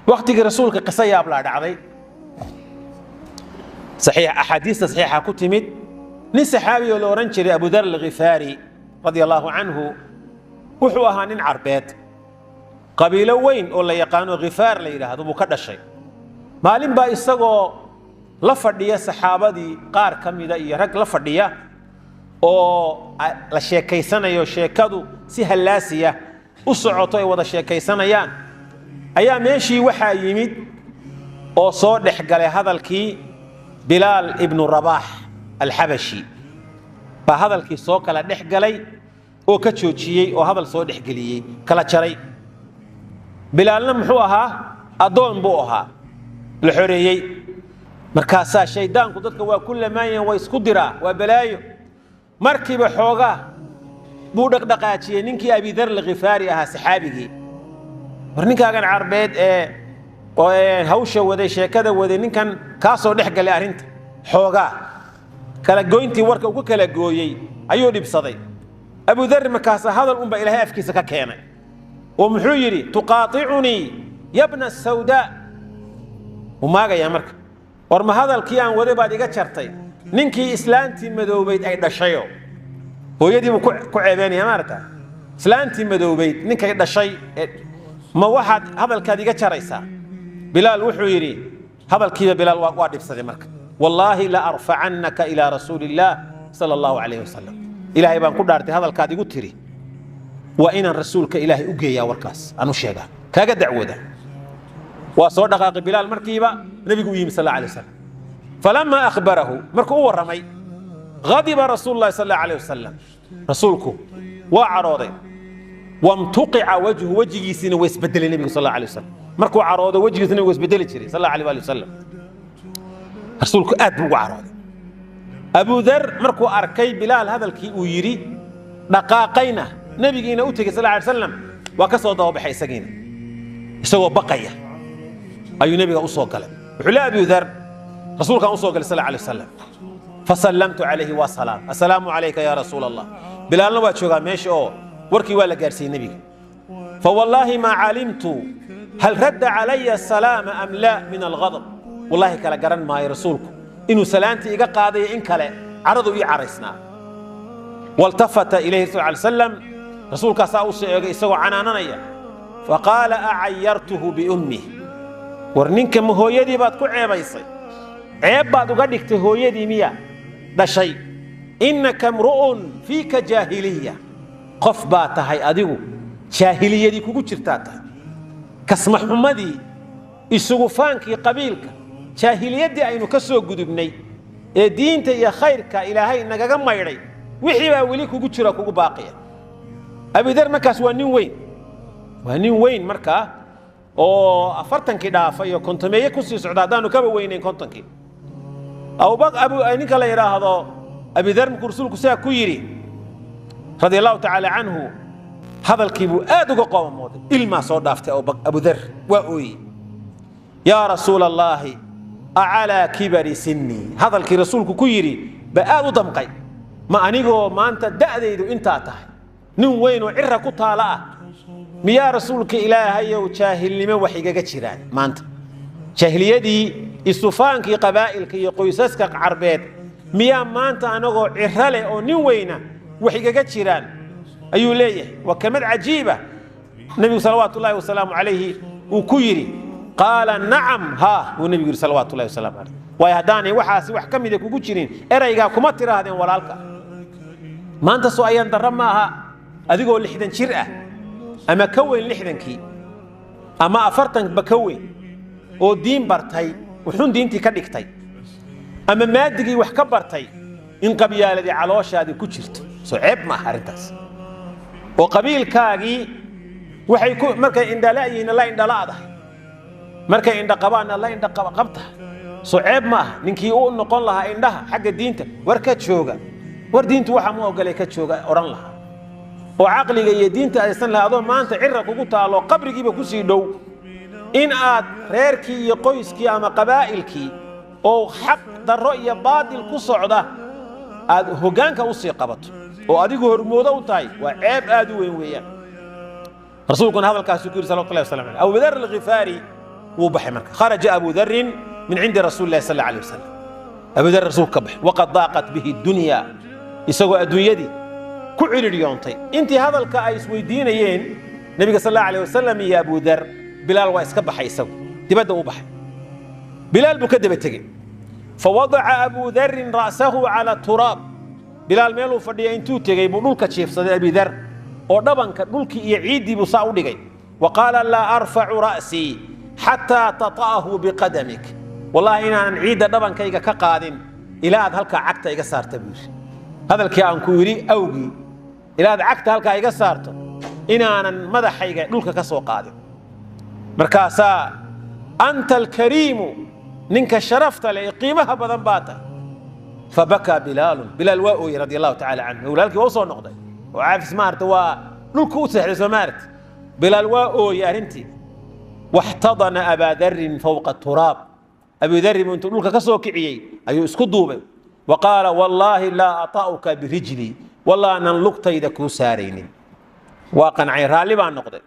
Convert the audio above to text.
Waqtigii Rasuulka qiso yaablaa dhacday. Saxiix, axaadiista saxiixa ku timid, nin saxaabi oo la odhan jiray Abu Dar Alghifaari radia Allahu canhu, wuxuu ahaa nin Carbeed, qabiilo weyn oo la yaqaano Khifaar la yidhaahdo buu ka dhashay. Maalin baa isagoo la fadhiya saxaabadii qaar ka mida iyo rag la fadhiya oo la sheekaysanayo, sheekadu si hallaasiya u socoto, ay wada sheekaysanayaan, ayaa meeshii waxaa yimid oo soo dhex galay hadalkii Bilaal Ibnu Rabaax Alxabashi. Baa hadalkii soo kala dhex galay oo ka joojiyey oo hadal soo dhexgeliyey, kala jaray. Bilaalna muxuu ahaa? Addoon buu ahaa la xoreeyey. Markaasaa shaydaanku dadka waa ku lamaanyahan, waa isku diraa, waa balaayo. Markiiba xoogaa buu dhaqdhaqaajiyey ninkii Abidar Alkhifaari ahaa, saxaabigii. War ninkaagan Carbeed ee hawsha waday, sheekada waday, ninkan kaa soo dhex galay arrinta, xoogaa kala goyntii warka uu ku kala gooyey ayuu dhibsaday Abudar. Markaasa hadal unbaa Ilaahay afkiisa ka keenay oo muxuu yidhi? "Tuqaaicunii yabna sawdaa." Wuu maagayaa marka. War ma hadalkii aan waday baad iga jartay, ninkii islaantii madoobayd ay dhashayo? Hooyadii buu ku ceebeynaya, maarata, islaantii madoobayd ninkay dhashay. Ma waxaad hadalkaad iga jaraysaa? Bilaal wuxuu yidhi, hadalkiiba Bilaal waa dhibsaday marka. "Wallaahi la arfacannaka ilaa rasuuli illaah sala Allahu calayhi wasalam. Ilaahay baan ku dhaartay, hadalkaad igu tiri waa inaan Rasuulka Ilaahay u geeyaa, warkaas aan u sheegaa, kaaga dacwooda." Waa soo dhaqaaqay Bilaal, markiiba Nebigu u yimi sal alla alay wasalam. Falama akhbarahu, markuu u warramay, غadiba rasuulu llahi sal allahu alayh wasalam. Rasuulku waa cadhooday. Wamtuqica wajhu, wejigiisiina waa isbedelay Nebigu sal allahu alay wasalam. Markuu cadhoodo wejigiisa Nebigu waa isbedeli jiray sal allahu alayh ali wasalam. Rasuulku aad buu ugu cadhooday. Abu Dar markuu arkay Bilaal hadalkii uu yidhi, dhaqaaqayna, Nebigiina u tegey sal alay slam, waa ka soo dababaxay isagiina. Isagoo baqaya ayuu Nebiga u soo galay. Wuxuu le Abu Dar: "Rasuulkaan u soo galay sal alay wasalam, fasallamtu calayhi, waa salaam, assalaamu calayka yaa rasuul Allah." Bilaalna waa joogaa meesha oo warkii waa la gaarsiiyey Nebiga. "Fawallaahi maa calimtu hal radda calaya asalaama am laa min alghadab." Wallahi kala garan maayo Rasuulku inuu salaantii iga qaadayo in kale, caradu ii caraysnaa. Waltafata ilayhi sal lay slam, Rasuulkaasaa u soo eegay isagoo canaananaya. Faqaala: "Acayartuhu biummih? War ninka ma hooyadii baad ku ceebaysay? Ceeb baad uga dhigtay hooyadii miya dhashay? Innaka mru'un fiika jaahiliya." Qof baa tahay adigu jaahiliyadii kugu jirtaa tahay, kasmaxumadii, isugu faankii qabiilka, jaahiliyaddii aynu ka soo gudubnay ee diinta iyo khayrka Ilaahay nagaga maydhay, wixii baa weli kugu jira, kugu baaqiya. Abidar markaas waa nin weyn, waa nin weyn markaa oo 40-kii dhaafay oo 50-meeye kusii socda, haddaanu kaba weynayn 50-kii. Ninka la yidhaahdo Abidar markuu Rasuulku sidaa ku yidhi radia Allahu tacaala canhu, hadalkii buu aad uga qoomamooday. Ilmaa soo dhaaftay Abudar, waa ooyey. "Yaa rasuula Allaahi, acalaa kibari sinnii?" Hadalkii Rasuulku ku yidhi ba aad u damqay. Ma anigoo maanta da'daydu intaa tahay, nin weyn oo cira ku taala ah, miyaa Rasuulka Ilaahayow jaahilnimo wax igaga jiraan maanta? Jaahiliyadii, isufaankii qabaa'ilka iyo qoysaska Carbeed, miyaa maanta anagoo ciro leh oo nin weyna wax igaga jiraan? Ayuu leeyahay. Waa kelmad cajiiba Nebigu salawaatu ullahi wasalaamu calayhi uu ku yidhi. Qaala: "Nacam, haa," buu Nebigu yidhi salawaatu ullahi wasalaamu calayh. Waayo, haddaanay waxaasi wax ka mida kugu jirin, eraygaa kuma tiraahdeen walaalka. Maanta soo ayaan darro ma aha adigoo 60 jir ah ama ka weyn 60-kii ama 40-ba ka weyn oo diin bartay, wuxuun diintii ka dhigtay ama maadigii wax ka bartay, in qabyaaladii calooshaadii ku jirto? Soo ceeb ma aha arrintaas? Oo qabiilkaagii waxay ku markay indhala-yihiinna la indhala'dahay, markay indha qabaanna la indha qabtahay, soo ceeb ma aha? Ninkii u noqon lahaa indhaha xagga diinta, war ka jooga, war diintu waxa ma ogolay, ka jooga odhan lahaa, oo caqliga iyo diinta aysan lahaa, adoo maanta cira kugu taalo, qabrigiiba kusii dhow, in aad reerkii iyo qoyskii ama qabaa'ilkii oo xaq darro iyo baadil ku socda aad hoggaanka usii qabato oo adigu hormoodo u tahay, waa ceeb aad u weyn weeyaan. Rasuulkuna hadalkaasuu ku yidhi salawatu llahi wasalam aleyh. Abubadar Alkhifaari Wuu baxay marka. Kharaja Abu Darin min cindi Rasuuli Illahi sal alla alayh wasalam. Abu Dar rasuulka ka baxay, waqad daaqat bihi dunya, isagoo adduunyadii ku cidhidhiyoontay. Intii hadalka ay isweydiinayeen Nebiga sal alla alayh wasalam iyo Abu Dar, Bilaal waa iska baxay, isagu dibadda u baxay. Bilaal buu ka daba tegey. Fawadaca Abu Darin ra'sahu cala turaab. Bilaal meeluu fadhiya intuu tegey buu dhulka jiifsaday Abi Dar, oo dhabanka dhulkii iyo ciiddii buu saa u dhigay. Wa qaala: "Laa arfacu ra'sii xataa tata'ahu biqadamik." Wallaahi inaanan ciidda dhabankayga ka qaadin ilaa aad halkaa cagta iga saarta, buu yidhi. Hadalkii aan ku yidhi awgii, ilaa aad cagta halkaa iga saarto inaanan madaxayga dhulka ka soo qaadin. Markaasaa: "Anta alkariimu," ninka sharafta leh ee qiimaha badan baa tahay. Fabakaa Bilaalun, Bilaal waa ooyey, radi Allahu tacala canhu. Walaalkii waa u soo noqday oo caafis maarata, waa dhulka u seexday, soo maarata. Bilaal waa ooyey arrintii. Waxtadana Abaa Darin fawqa turaab. Abi Darin buu intuu dhulka ka soo kiciyey ayuu isku duubay. Wa qaala: "Wallaahi laa ata'uka birijlii," wallaanan lugtayda kuu saaraynin. Waa qancay, raalli baa noqday.